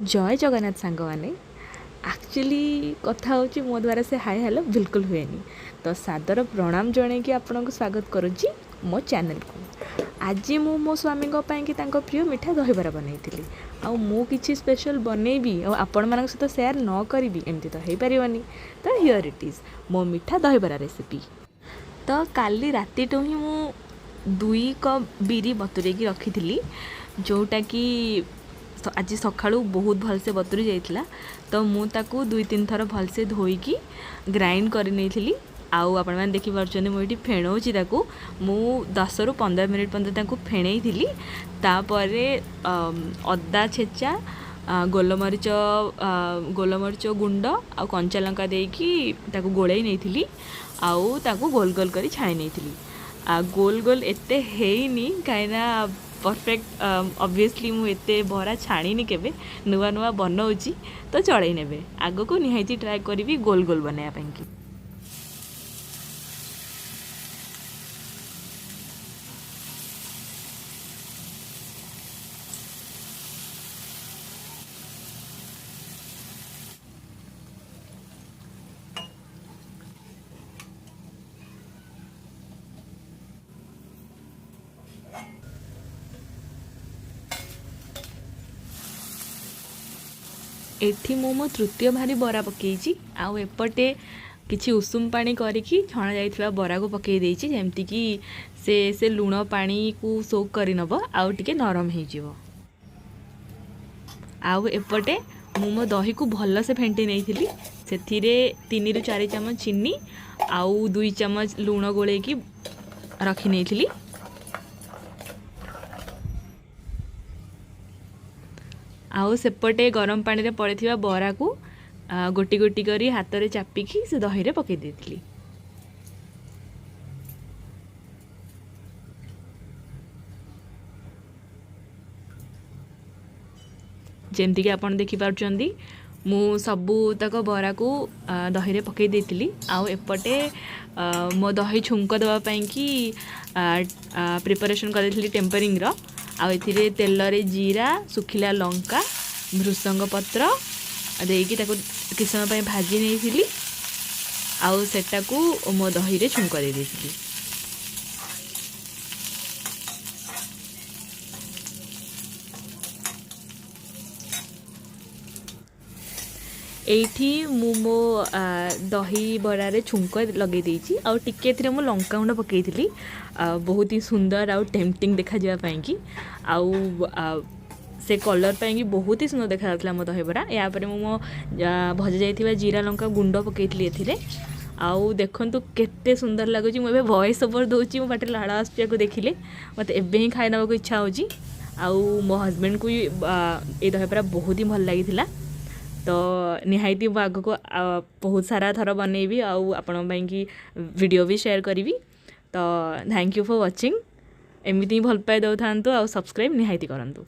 ଜୟ ଜଗନ୍ନାଥ ସାଙ୍ଗମାନେ। ଆକ୍ଚୁଆଲି କଥା ହେଉଛି, ମୋ ଦ୍ୱାରା ସେ ହାଏ ହ୍ୟାଲୋ ବିଲକୁଲ ହୁଏନି। ତ ସାଦର ପ୍ରଣାମ ଜଣେଇକି ଆପଣଙ୍କୁ ସ୍ୱାଗତ କରୁଛି ମୋ ଚ୍ୟାନେଲକୁ। ଆଜି ମୁଁ ମୋ ସ୍ୱାମୀଙ୍କ ପାଇଁକି ତାଙ୍କ ପ୍ରିୟ ମିଠା ଦହିବରା ବନେଇଥିଲି। ଆଉ ମୁଁ କିଛି ସ୍ପେଶାଲ୍ ବନେଇବି ଆଉ ଆପଣମାନଙ୍କ ସହିତ ସେୟାର ନ କରିବି, ଏମିତି ତ ହେଇପାରିବନି। ତ here it is, ମୋ ମିଠା ଦହିବରା ରେସିପି। ତ କାଲି ରାତିଠୁ ହିଁ ମୁଁ 2 କପ୍ ବିରି ବତୁରେଇକି ରଖିଥିଲି, ଯେଉଁଟାକି ଆଜି ସକାଳୁ ବହୁତ ଭଲସେ ବତୁରି ଯାଇଥିଲା। ତ ମୁଁ ତାକୁ 2-3 ଥର ଭଲସେ ଧୋଇକି ଗ୍ରାଇଣ୍ଡ କରି ନେଇଥିଲି। ଆଉ ଆପଣମାନେ ଦେଖିପାରୁଛନ୍ତି, ମୁଁ ଏଇଠି ଫେଣଉଛି ତାକୁ। ମୁଁ 10ରୁ 15 ମିନିଟ୍ ପର୍ଯ୍ୟନ୍ତ ତାକୁ ଫେଣେଇଥିଲି। ତାପରେ ଅଦା ଛେଚା, ଗୋଲମରିଚ ଗୁଣ୍ଡ ଆଉ କଞ୍ଚା ଲଙ୍କା ଦେଇକି ତାକୁ ଗୋଳେଇ ନେଇଥିଲି ଆଉ ତାକୁ ଗୋଲ ଗୋଲ କରି ଛାଣି ନେଇଥିଲି। ଆଉ ଗୋଲ ଗୋଲ ଏତେ ହେଇନି, କାହିଁକିନା ପରଫେକ୍ଟ ଅବଭିୟସଲି ମୁଁ ଏତେ ବରା ଛାଣିନି କେବେ, ନୂଆ ନୂଆ ବନଉଛି, ତ ଚଳେଇ ନେବେ। ଆଗକୁ ନିହାତି ଟ୍ରାଏ କରିବି ଗୋଲ ଗୋଲ ବନେଇବା ପାଇଁକି। ଏଠି ମୁଁ ମୋ ତୃତୀୟ ଭାରି ବରା ପକେଇଛି। ଆଉ ଏପଟେ କିଛି ଉଷୁମ ପାଣି କରିକି ଛଣା ଯାଇଥିବା ବରାକୁ ପକେଇ ଦେଇଛି, ଯେମିତିକି ସେ ଲୁଣ ପାଣିକୁ ସୋକ୍ କରିନେବ ଆଉ ଟିକେ ନରମ ହେଇଯିବ। ଆଉ ଏପଟେ ମୁଁ ମୋ ଦହିକୁ ଭଲସେ ଫେଣ୍ଟି ନେଇଥିଲି। ସେଥିରେ 3ରୁ 4 ଚାମଚ ଚିନି ଆଉ 2 ଚାମଚ ଲୁଣ ଗୋଳେଇକି ରଖି ନେଇଥିଲି। ଆଉ ସେପଟେ ଗରମ ପାଣିରେ ପଡ଼ିଥିବା ବରାକୁ ଗୋଟି ଗୋଟି କରି ହାତରେ ଚାପିକି ସେ ଦହିରେ ପକେଇ ଦେଇଥିଲି। ଯେମିତିକି ଆପଣ ଦେଖିପାରୁଛନ୍ତି, ମୁଁ ସବୁତକ ବରାକୁ ଦହିରେ ପକେଇ ଦେଇଥିଲି। ଆଉ ଏପଟେ ମୋ ଦହି ଛୁଙ୍କ ଦେବା ପାଇଁକି ପ୍ରିପାରେସନ୍ କରିଦେଇଥିଲି ଟେମ୍ପରିଂର। ଆଉ ଏଥିରେ ତେଲରେ ଜିରା, ଶୁଖିଲା ଲଙ୍କା, ଭୃସଙ୍ଗ ପତ୍ର ଦେଇକି ତାକୁ କିଛି ସମୟ ପାଇଁ ଭାଜି ନେଇଥିଲି। ଆଉ ସେଟାକୁ ମୋ ଦହିରେ ଛୁଙ୍କ ଦେଇ ଦେଇଥିଲି। ଏଇଠି ମୁଁ ମୋ ଦହି ବରାରେ ଛୁଙ୍କ ଲଗେଇ ଦେଇଛି। ଆଉ ଟିକେ ଏଥିରେ ମୁଁ ଲଙ୍କାଗୁଣ୍ଡ ପକେଇଥିଲି, ବହୁତ ହି ସୁନ୍ଦର ଆଉ ଟେମ୍ପଟିଂ ଦେଖାଯିବା ପାଇଁକି। ଆଉ ସେ କଲର୍ ପାଇଁକି ବହୁତ ହି ସୁନ୍ଦର ଦେଖାଯାଉଥିଲା ମୋ ଦହିବରା। ଏହାପରେ ମୁଁ ମୋ ଭଜା ଯାଇଥିବା ଜିରା ଲଙ୍କା ଗୁଣ୍ଡ ପକେଇଥିଲି ଏଥିରେ। ଆଉ ଦେଖନ୍ତୁ କେତେ ସୁନ୍ଦର ଲାଗୁଛି। ମୁଁ ଏବେ ଭଏସ୍ ଓଭର୍ ଦେଉଛି, ମୋ ପାଟିରେ ଲାଳ ଆସୁଛି ୟାକୁ ଦେଖିଲେ। ମୋତେ ଏବେ ହିଁ ଖାଇ ନେବାକୁ ଇଚ୍ଛା ହେଉଛି। ଆଉ ମୋ ହଜବେଣ୍ଡକୁ ବି ଏ ଦହିବରା ବହୁତ ହି ଭଲ ଲାଗିଥିଲା। ତ ନିହାତି ମୁଁ ଆଗକୁ ବହୁତ ସାରା ଥର ବନେଇବି ଆଉ ଆପଣଙ୍କ ପାଇଁକି ଭିଡ଼ିଓ ବି ସେୟାର କରିବି। ତ thank you for watching. ଏମିତି ହିଁ ଭଲ ପାଇ ଦେଉଥାନ୍ତୁ ଆଉ ସବସ୍କ୍ରାଇବ୍ ନିହାତି କରନ୍ତୁ।